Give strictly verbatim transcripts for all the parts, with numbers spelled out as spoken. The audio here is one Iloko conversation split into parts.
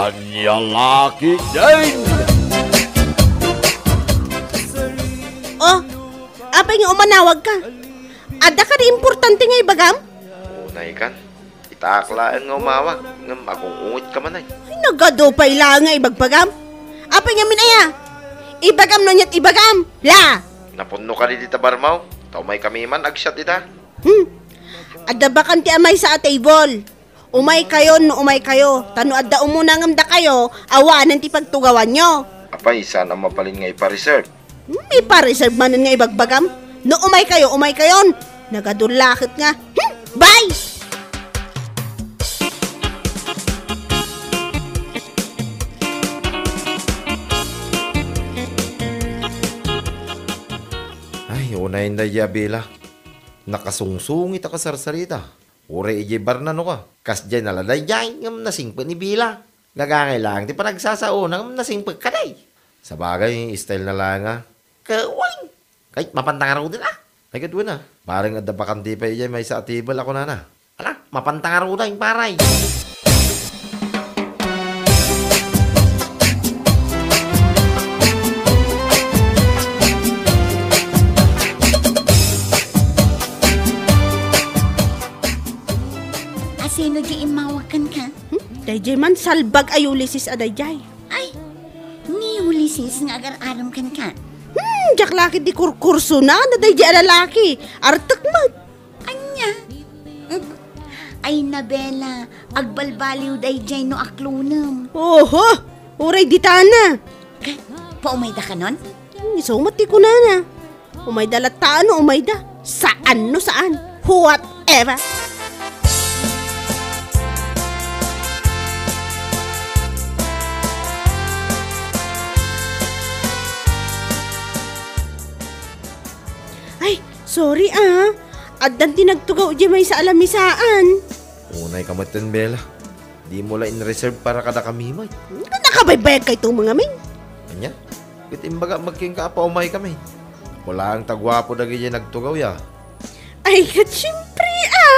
Ania la ketdin? Oh, apay nga umanawag ka? Adda kadi importante nga ibagam? Unay kan. Itaak laeng nga umawag, ngem agung-unget ka manen. Ay, nagadu pay la nga ibagbagam. Apay ngamin aya? Ibagam no ania't ibagam. La! Napunno kadi dita barmo? Ta umay kami man agsiat ita. Hmm. Adda bakante a maysa a table. Umay kayon no umay kayo. Ta no adda umuna ngem dakayo, awanen ti pagtugawanyo. Apay, saan a mabalin nga ipa-reserve? Hmm, ipa-reserve manen nga ibagbagam. No umay kayo, umay kayon. Nagadu la ket nga. Hmm, bye! Ay, unay daydiay a Bela. Nakasungsong ita kasarsarita. Uray idiay bar na no ka. Kasdiay na la daydiay, ngem nasingpet ni Bela. Gagangay laeng ti panagsasaona, ngem nasingpet kadi. Sabagay, style na laeng a. Kawan! Kay, mapanta ngaruden, a. Ay, ket wen a. Bareng adda bakante pay idiay maysa a table a kunana. Ala, mapanta ngaruden, paray. Asino di immawag kenka? Hmm? Daydiay man salbag a Ulysses a daydiay. Ay, ni Ulysses nga agar-aram kenka. Hmm, diak la ketdi kurkursona, na daydiay a lalaki. Artek met. Ania? Ay, Bela, agbalbaliw daydiay no aklonem. Oho, uray ditana. Ka, paumayda kanon? Hmm, isu met ti kunana. Umayda latta no umayda. Saan no saan. Whatever. Ay, sorry a. Addan ti nagtugaw idiay maysa a lamisaan. Unay ka metten, Bela. Dimo la in-reserve para kadakami met. Nakabaybayag kayto mangamin. Ania? Ket imbagak met kenka a paumaykami. Apo laeng ta guapo dagidiay nagtugaw ya. Ay, ket siempre a.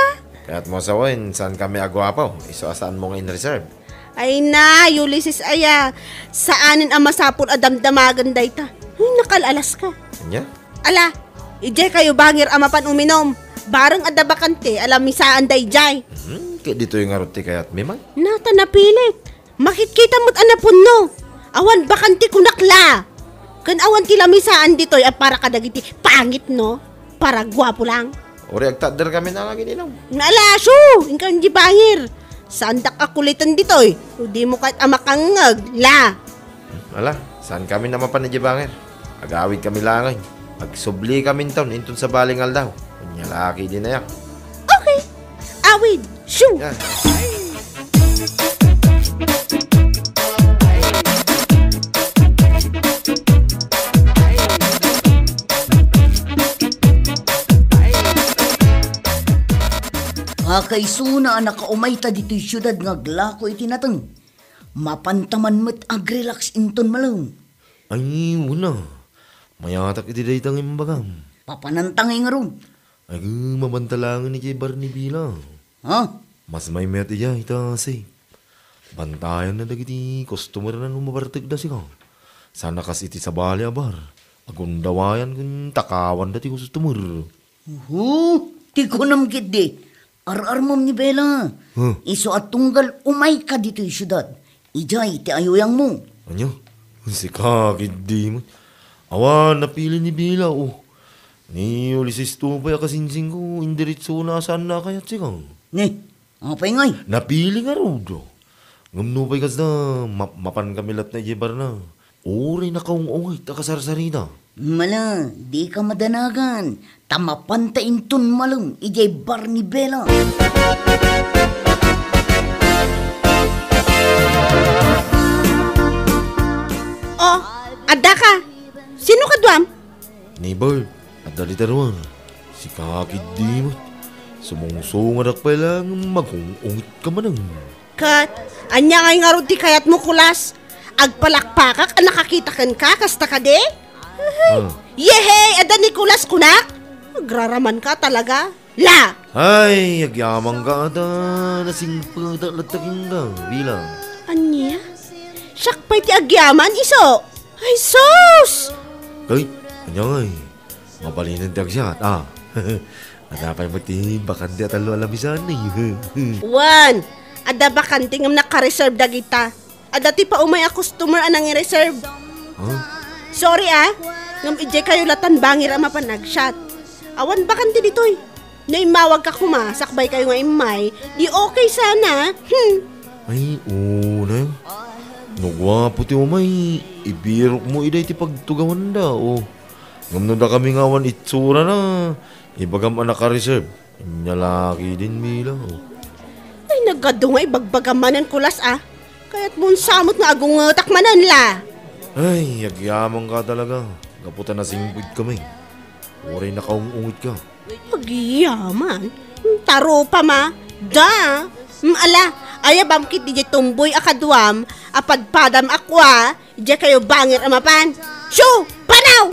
Kayatmo sawen, saan kami a guapo? Isu a saanmo nga in-reserve. Ay na, Ulysses aya. Saanen a masapul a damdamagen dayta. Ay, nakal-alas ka. Ania? Ala, idiay kayo bangir a mapan uminom. Bareng adda bakante a lamisaan daydiay. Hmm, ket ditoy ngarud ti kayatmi met. Na ta napilit. Makitkita met a napunno. Awan bakante kunak la. Ken awan ti lamisaan ditoy a para kadagiti pangit, no? Para guapo lang. Uray agtadder kami na nga agin-inom. Ala, su! Inka idiay bangir. Saandak a kuliten ditoy. No dimo kayat a makangngeg, la. Ala, saan kami a mapan idiay bangir? Agawid kami laeng. Agsubli kami inton, inton sabali nga aldaw. Ania la ketdi nayak. Okay. Awid. Shoo! Yan. Kakaisuna a nakaumayta ditoy siudad nga aglako iti nateng. Mapanta man met agrelax inton malem. Ay, wen a. Mayatak iti dayta nga imbagam. Papananta ngay ngarud. Ay, mapanta laeng idiay bar ni Bela. Ha? Mas maymayat idiay ta safe. Bantayanna dagiti customer na no mabartekda sika. Saan a kas iti sabali a bar. Agundawayan ken takawanda ti customer. Uhu, ti kunam ketdi. Ar-armem ni Bela. Huh? Isu a tunggal umayka ditoy siudad. Idiay ti ayuyangmo. Ania? Sika ketdi met. Awan, napili ni Bela, oh. Ni Ulises to pay a kasingsingko, indiretsona a saanna a kayat sika. Ni, apay ngay? Napili ngarud. Ngem nupay kasta, ma-, mapan kami latta idiay barna. Uray nakaung-ungay ta kasarsarita. Mala, dika madanagan, ta mapanta inton malem idiay bar ni Bela. Oh, adda ka? Sino kaduam? Ni Bert, adda dita ruar. Sika ketdi met. Sumungsungadak pay laeng, magung-ungit ka manen. Ket, ania ngay ngarud ti kayatmo, Kulas? Agpalakpakak a nakakita kenka, kasta kadi? Ah. Yehey! Adda ni Kulas kunak? Agraraman ka talaga. La! Ay, agyaman ka ata. Nasingpetak latta kenka, Bela. Ania? Siak pay ti agyaman, isu. Ay, sus! Kay, ania ngay? Mabalinen ti agsiat, a. Adda pay met ti bakante a tallo a lamisaan, ay. Wen, adda bakante ngem naka-reserve dagita. Adda ti paumay a customer a nangi-reserve. Huh? Sorry, a. Ngem idiay kayo latan bangir a mapan agsiat. Awan bakante ditoy. No immawagka koma, sakbay kayo nga immay, di okay sana. Hmm. Ay, unay. No guapo ti umay, ibirokmo idiay ti pagtugawanda, o. Ngem no dakami nga awan itsurana, ibagam a naka-reserve. Ania la ketdin, Mila, o. Ay, nagadu nga ibagbagam manen, kulas, a. Kayatmon sa met nga agungetak manen la. Ay, agyamanka talaga. Gapu ta nasingpet kami. Uray nakaung-ungetka. Agyaman? Tarupam a. Da. Mm, ala, ayabam ketdi diay tumboy a kaduam a padpadam a kua, diay kayo bangir a mapan. Shoo! Panaw!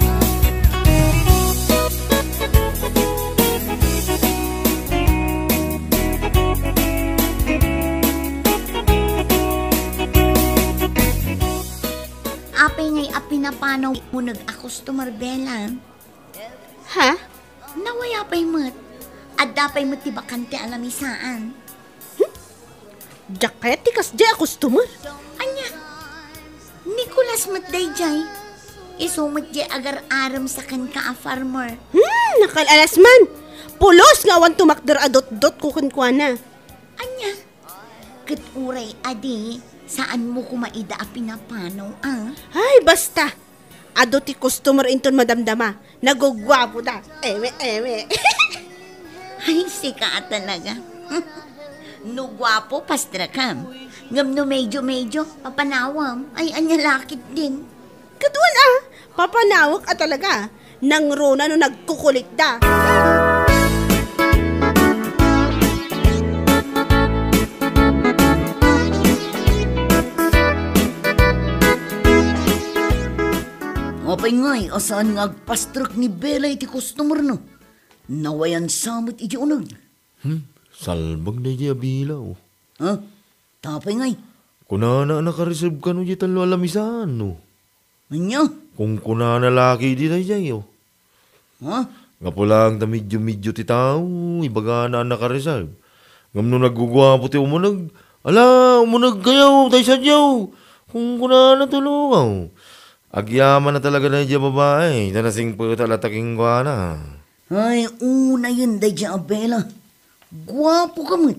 Apay ngay a pinapanawmo nag a customer, Bella? Ha? Nawaya pay met. Adda pay met ti bakante a lamisaan. Hmm? Diak kayat ti kasdiay a customer. Ania? Nicolas met daydiay. Isu met diay agar-arem sa kenka a farmer. Hmm, nakal-alas man. Pulos nga awan tumakder a dotdotko kenkuana. Ania? Ket uray a di, saanmo koma ida a pinapanaw, a? Ay, basta! Adu ti customer inton madamdama. Naguguapoda. Eme, eme. Ay, sika a talaga. No guapo, pastrakam. Ngem no medyo-medyo, papanawam. Ay, ania la ketdin. Kaduan a, papanawek a talaga. Nangruna no nagkukulitda. Apay ngay a saan nga agpastrek ni Bella iti customer-na? Nawayan sa met iti uneg. Hmm, salbag daydiay a bilaw. Ha? Tapay ngay? Kunana a naka-reserve kano diay tallo a lamisaan, no? Ania? Kunkunana la ketdi daydiay, o. Ha? Gapu laeng ta medyo-medyo ti tao, ibagana a naka-reserve. Ngem no nagguguapo ti umuneg, "Ala, umuneg kayo, tay sadiaw!" Kunkunana tulokaw. Agyaman a talaga daydiay a babai, ta nasingpet a latta kenkuana. Ay, unayen daydiay a Bella. Guapoka met.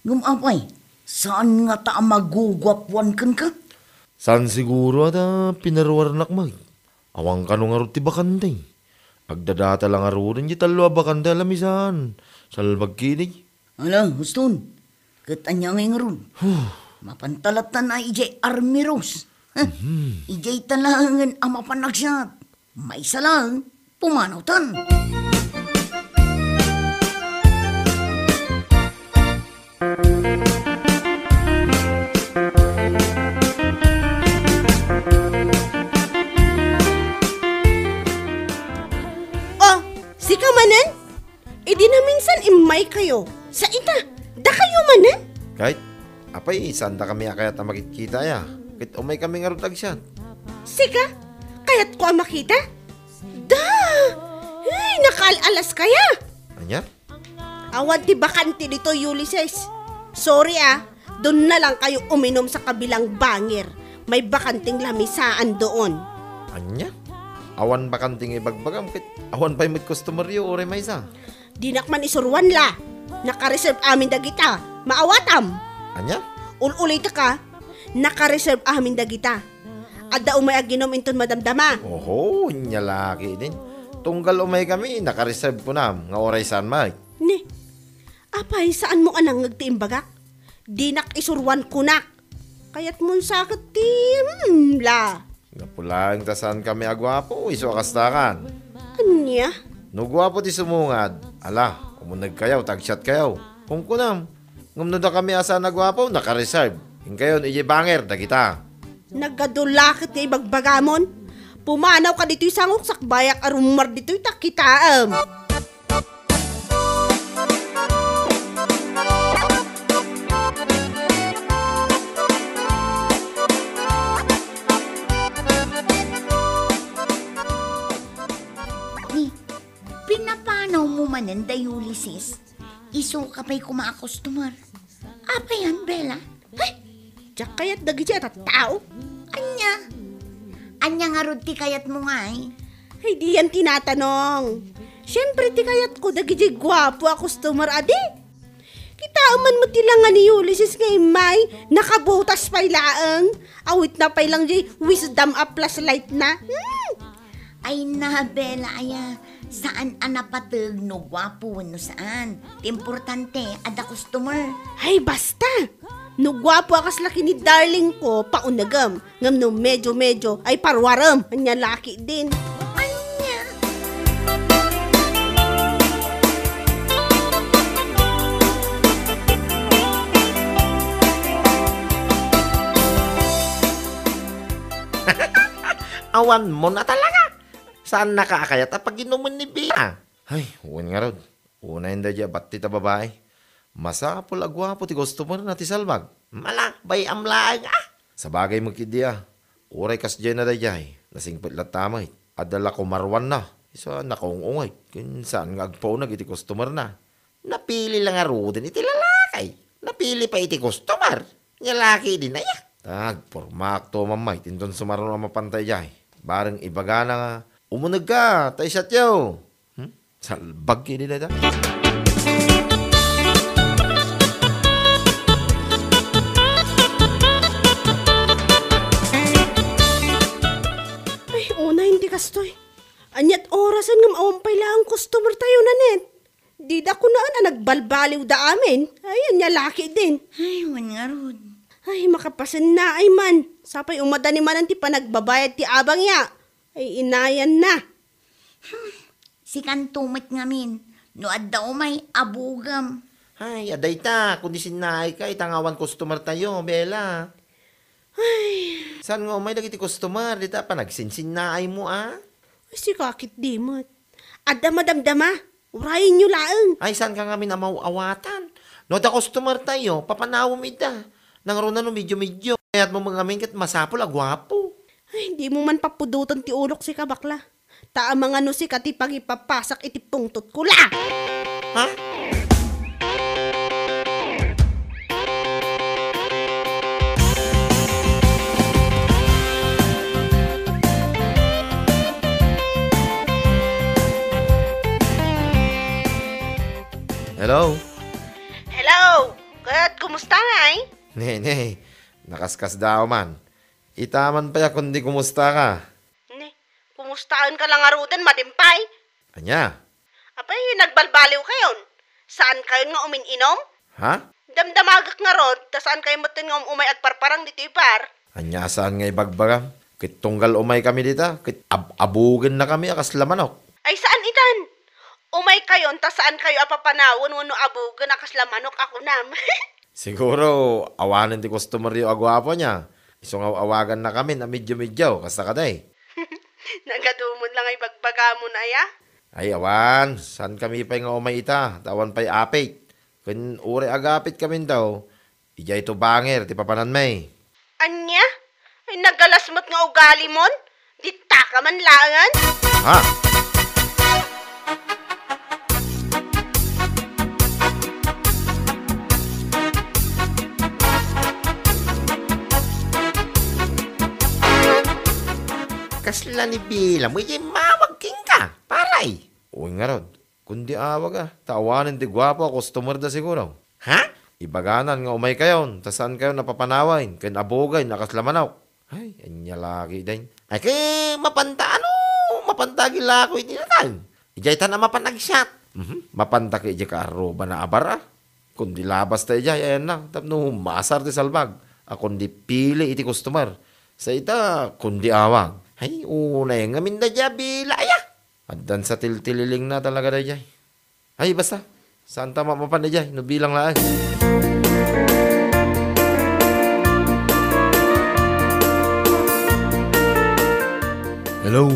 Ngem apay, saan ngata a maguguapoan kenka? Saan siguro a ta pinaruarnak met. Awan kano ngarud ti bakante. Agdadata la ngaruden diay tallo a bakante a lamisaan. Salbag ketdi. Ala, huston. Ket ania ngay ngarud? Huh. Mapanta latta a idiay Army Rose. Heh, mhm. Idiay ta laengen a mapan agsiat. Maysa laeng, pumanawtan. Oh, sika manen? Idi naminsan immaykayo. Sa ita, dakayo manen? Kayat, apay, saandakami a kayat a makitkita aya. Ket umaykami ngarud agsiat. Sika? Kayatko a makita? Da! Ay, nakaal-alas kaya? Ania? Awan ti bakante ditoy, Ulises. Sorry, a. Duna lang kayo uminom sa kabilang bangir. May bakanteng lamisaan doon. Ania? Awan bakante nga ibagbagam ket awan pay met customeryo uray maysa. Dinak man isuruan la. Naka-reserve amin dagita. Maawatam. Ania? Ul-ulitek a. Naka-reserve amin dagita. Adda umay aginom inton madamdama. Oho, ania la ketdin. Tunggal umaykami, naka-reserve kunam nga uray saan met. Ni, apay, saanmo a nangngeg ti imbagak? Dinak isuruan kunak. Kayatmon sa ket ti, hmm, la. Gapu laeng ta saankami a guapo, isu a kastakan. Ania? No guapo ti sumungad, ala, umunegkayo, ta agsiatkayo. Kunkunam, ngem no dakami a saan a guapo, naka-reserve. Inkayon, idiay bangir, dagita. Nagadu la ket nga ibagbagamon. Pumanawka ditoy sangok, sakbayak a rummuar ditoy ta kitaem. Manen da Ulysses, isu ka pay koma a customer. Apayan, Bella? Ay, diak kayat dagiti a tattao. Ania? Ania ngarud ti kayatmo ngay? Ay, diyan tinatanong. Siyempre, ti kayatko dagiti guapo a customer, adi. Kitaem man met ti langa ni Ulysses nga immay, nakabutas pay laeng. Awitna pay lang di wisdom a flashlight na. Hmm. Ay na, Bella, aya, saan a napateg no guapo wenno saan. Ti importante, adda customer. Ay, basta! No guapo a kasla ken ni darling ko, paunegem. Ngem no medyo-medyo, ay parwarem. Ania laki din. Ania? Awan mo na talaga. Saan na ka a kayat a paginumen ni Bea? Ay, wen ngarud. Unayen daydiay a batti ta babai. Masapul a guapo ti customer na ti salbag. Malakbay-am laeng, ah! Sabagay met ketdi a. Uray kasdiay na daydiay, nasingpet latta met. Adda la kumaruanna. Isu a nakaung-ungeg. Ken saan nga agpauneg iti customer na. Napili la ngaruden iti lalaki. Napili pay iti customer. Nia laki din aya. Agpormaakto, Mamay, inton sumaruno a mapanta idiay. Bareng ibagana nga, "Umuneg ka, ta isatyo." Hmm? Salbag kidi dayta. Ay, una, hindi kastoy. Aniat orasen ngem awan pay laeng customer tayo, Nanet. Dida kunaan a nagbalbaliwda amin. Ay, ania laki din. Ay, wen ngarud. Ay, makapasennaay man. Sapay umadani manen ti panagbabayad ti abang ya. Ay, inayan na. Hmm, sikanto met ngamin. No adda umay, abugem. Ay, adayta, kundi sinnaay ka, ita nga awan customer tayo, Bella. Ay. Saan nga umay dagiti customer, dita panagsinsinnaay mo, ah? Ay, sika ketdi met. Adda madamdama, urayenyo laeng. Ay, saan ka ngamin a maw-awatan? No adda customer tayo, papanawem ida. Nangruna no medyo-medyo. Kayat mo ngamin ket masapul a guapo. Ay, di mo man papudotan ti ulok sika, bakla. Ta amangan no sika ti pangipapasak iti pungtotko la. Ha? Hello? Hello! Ket kumusta ngay? Ne, ne. Nakaskasdaaw man. Ita man pay a kundi kumusta ka? Ne, kumustaen ka la ngaruden, madimpay? Ania? Apay, nagbalbaliw kayon? Saan kayon nga umin-inom? Ha? Damdamagek ngarud, ta saan kayo metten nga um-, umay agparparang ditoy bar? Ania a saan nga ibagbagam? Ket tunggal umay kami dita, ket ab-, abugen na kami a kasla manok. Ay, saan itan? Umay kayon, ta saan kayo a papanawen wenno abugen a kasla manok a kunam? Siguro, awanen ti customer yo a guapo nia. Isu nga awagan na kami a medyo-medyo, kasta kadi. Nagadumon lang ay bagbagamon aya? Ay, awan. Saan kami pay nga umay ita, ta awan pay apit. Ken uray agapit kami daw, idiay to banger ti papananmi. Ania? Ay, nagalas met nga ugalimon? Ditta ka man laengen? Ha? Kasla ni Bila mo, idiay mawag kenka, paray. Uy, ngarud. Kundi awag, ah. Ta awanen ti guapo a customer da siguro. Ha? Ibaganan nga umay kayon, ta saan kayon a papanawen ken abugen a kasla manok. Ay, ania laki din. Ay, ket mapanta ano? Mapanta agilako iti natay. Idiay ta na mapan agsiat. Mhm. Mapanta ket idiay kaarruba na a bar, ah. Kundi labas ta idiay, ayan na. Tapno masar ti salbag. A kundi pili iti customer. Sa ita, kundi awag. Ay, unay ngamin da dia bila, aya. Addan sa tiltililingna talaga daydiay. Ay, basta. Saan ta mapapan daydiay? No bilang laeng. Hello.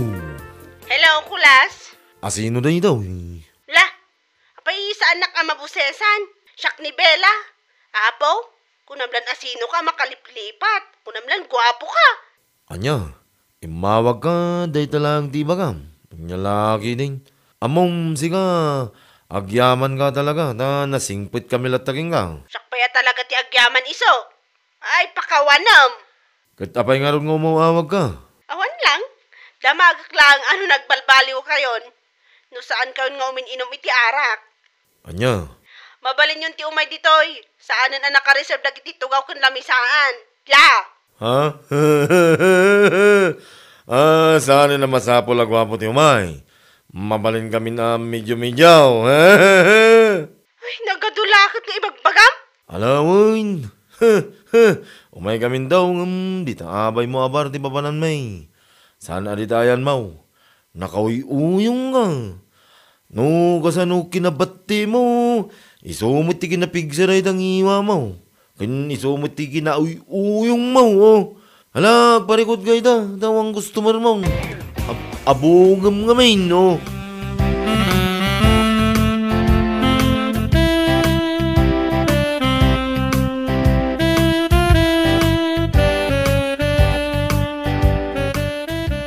Hello, Kulas. Asino daytoy? La, apay saanak a mabusesan? Siak ni Bella. Apo, kunam lan asino ka makaliplipat. Kunam lan guapo ka. Ania, immawag ka, dayta laeng ti ibagam. Ania laki din. Ammom, sika, Agyaman ka talaga, ta nasingpet kami latta kenka. Siak pay a talaga ti agyaman isu. Ay, pakawanem. Ket apay ngarud nga umaw-awag ka? Awan lang. Damagek lang ano nagbalbaliw kayon. No saan kayon nga umin-inom iti arak. Ania? Mabalinyon ti umay ditoy. Saanen a nakareserve dagiti tugaw ken lamisaan. La! Ha? Ah, saanen a masapul a guapo ti umay. Mabalin kami na medyo-medyo. Ay, nagadulaket nga ibagbagam. Alawen. Umay kami daw ngem dita abay mo abar ti papananmi. Saan a dita ayanmaw? Nakauy-uyong nga. No, kasano kinabattimo? Isu met ti kinapigsa dayta ngiwamaw. Ken isu met ti kinauy-uyongmaw, oh. Hala, agparikut ka ita, ta awan customer mo. Ab-, abungem ngamin, oh.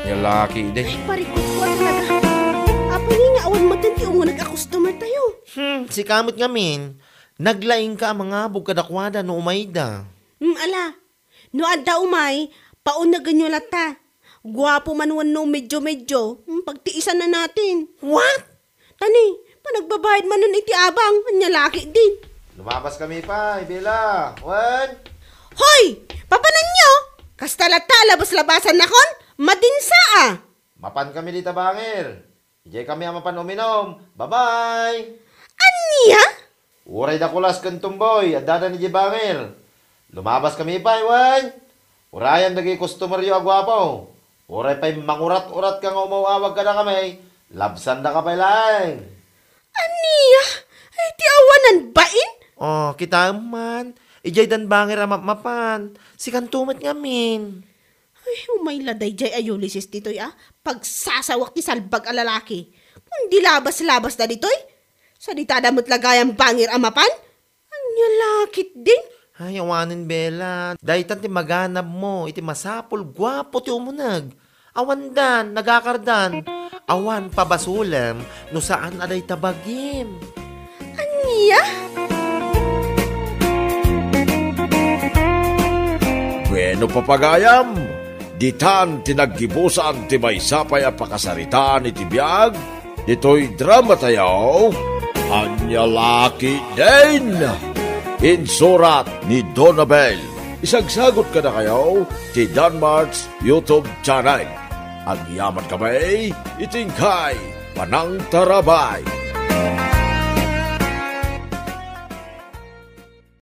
Nia laki, de. Ay, parikut ko talaga. Apay nga awan met ti umuneg a customer tayo. Hmm, sika met ngamin, naglaingka a mangabog kadakuada no umayda. Hmm, ala. No adda umay, paunegenyo latta. Guapo man wenno medyo-medyo, hmm, pagtiisan na natin. What? Tani, panagbabayad manen iti abang, ania laki din. Lumabas kami pay, Bella. Wen? Hoy! Papananyo? Kasta latta a labas-labasan nakon? Madinsa a! Mapan kami dita bangir. Idiay kami a mapan uminom. Bye-bye! Ania? Uray da Kulas ken Tumboy, addada idiay bangir. Lumabas kami pay, wen? Urayan dagiti customeryo a guapo. Uray pay mangurat-urat ka nga umaw-awag kadakami, labsandaka pay laeng. Ania? Ay, ti awanan bain? Oh, kitaem man. Idiay dan bangir a mapmapan. Sikanto met ngamin. Ay, umay la daydiay a Ulysses ditoy, a. Pagsasawak ti salbag a lalaki. Kundi labas-labas da ditoy. Saditada met la gayam bangir a mapan. Ania la ketdin? Ay, awanen, Bella. Daytan ti maganabmo iti masapul, guapo ti umuneg. Awandan, nagakardan. Awan pabasolem no saan a dayta bagim. Ania? Bueno, papagayam, ditan ti naggibusan ti maysa pay a pakasaritaan iti biag ditoy drama tayo, Ania la ketdin. Insurat ni Donabel. Isagsagut kadakayo ti Danmart's YouTube channel. Agyaman kami iti inkay panangtarabay.